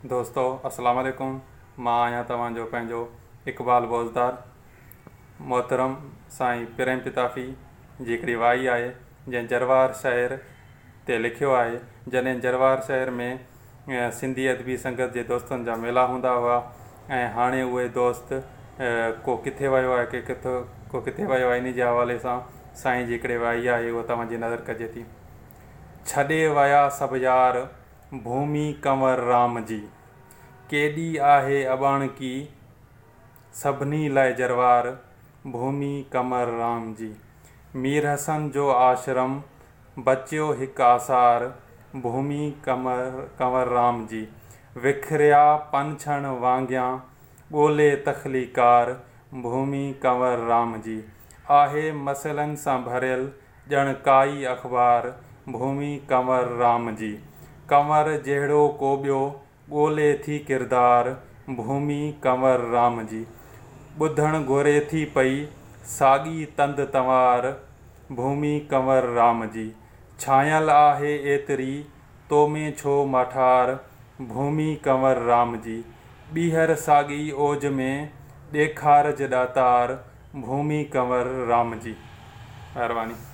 دوستو اسلام عليڪم مان آهيان توهان جو پنهنجو اقبال بوزدار محترم سائين پريم پتافي جي هڪڙي وائي آهي جنهن جروار شهر تي لکيو آهي جڏهن جروار شهر ۾ سنڌي ادبي سنگت جي دوستن جا ميلا هوندا هئا ۽ هاڻي اهي دوست ڪو ڪٿي ويو آهي ڪي ڪٿو ڪو ڪٿي ويو آهي انهي جي حوالي سان سائين جي هڪڙي وائي آهي اها توهان جي نظر ڪجي ٿي ڇڏي ويا سڀ يار ڀومي ڪنور رام جي. ڪيڏي آهي اٻاڻڪي، سڀني لاء جروار، ڀومي ڪنور رام جي. مير حسن جو آشرم، بچيو هڪ آثار، ڀومي ڪنور رام جي. وکريا پنڇڻ وانگيان، ڳولي تخليقار، ڀومي ڪنور رام جي. آهي مسئلن سان ڀريل، ڄڻ ڪائي اخبار، ڀومي ڪنور رام جي. ڪنور جهڙو ڪو ٻيو، ڳولي ٿي ڪردار، ڀومي ڪنور رام جي. ٻڌڻ گهري ٿي پئي، ساڳي تند تنوار، ڀومي ڪنور رام جي. ڇانيل آهي ايتري، تو ۾ ڇو ماٺار، ڀومي ڪنور رام جي. ٻيهر ساڳي اوج ۾، ڏيکارج ڏاتار، ڀومي ڪنور رام جي. مهرباني.